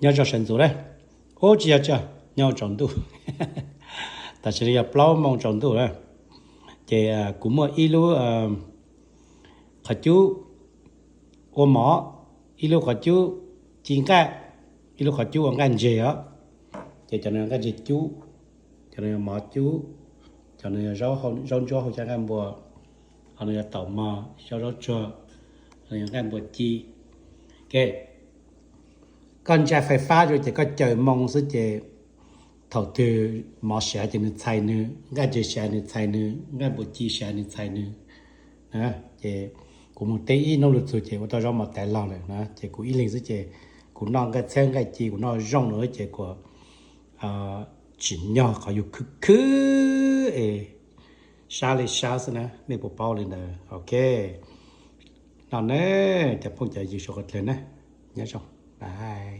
Nyob zoo sawv ntxov na. Ub, tsis yog, tsis yog, nyob tsaus ntuj. Tam sim no yog plaub moos tsaus ntuj na. Ces kuv muaj ib lub qhov cub ua mov, ib lub qhov cub ci nqaij, ib lub qhov cub ua nqaij ntseg os. Ces cov no nqaij ntseg cub, cov no mov cub, cov no zaub ntsuab hauv xyab nqaij npua, ho no yog taum mog, xyab zaub tsuag, ho no yog nqaij npua ci. Ok, koj ntsaj fais fab rau ces koj caws moo xwb ces thaum twg mov siav ces nws txhais nws, nqaij ntseg siav nws txhais nws, nqaij npua ci siav nws txhais nws. Ces kuv mus teb ib hnub lug txug ces ua tau zaub mov tais laug lawm na. Ces kuv ib leeg xwb ces kuv noj nqaij txhiab nqaij ci, kuv noj zoo no ces kuv tsim nyog qhov yus khwb khwb es sab li sab xwb na, nej puas paub li ntawd? Ok, no ne, cov phooj cov ywg suav qhov dlawg na, nyob zoo, bye.